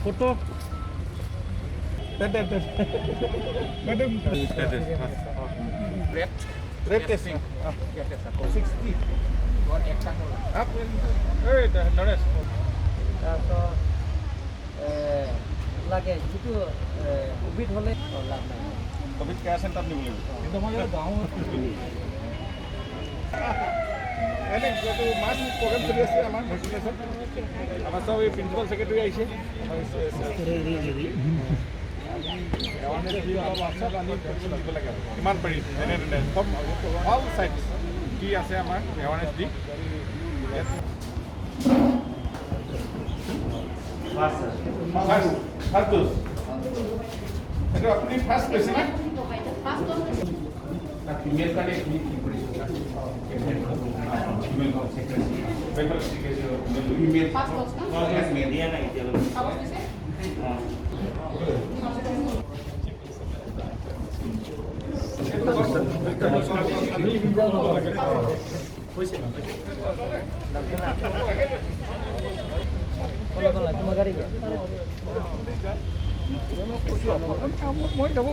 Photo. দে দে দে দে। Red testing 60। এই নৰেশ। তাৰপিছত লাগে যিটো ক'ভিড হ'লে লাভ নাই। ক'ভিড কেয়াৰ চেণ্টাৰত নিব লাগিব। কিন্তু আমাৰ ইয়াত গাঁও এনে এইটো মাছ প্ৰগ্ৰেম চলি আছে আমাৰ ভেকচিনেশ্যন। আমাৰ চব এই প্ৰিন্সিপাল ছেক্ৰেটাৰী আহিছে। এৱাৰনেছ দি অলপ চব আনি ভেকচিন দিব লাগে আৰু কিমান পাৰি যেনে তেনে চব অল চাইডছ কি আছে আমাৰ এৱাৰনেছ দি। ফাৰ্ষ্ট ড'জ এইটো আপুনি ফাৰ্ষ্ট লৈছে না? ফিমেল কাৰণে তুমি কি কৰিছা? ফিমেল। ফিমেল। দিয়া নাই এতিয়ালৈকে। অঁ। তোমাৰ গাড়ী মই যাব।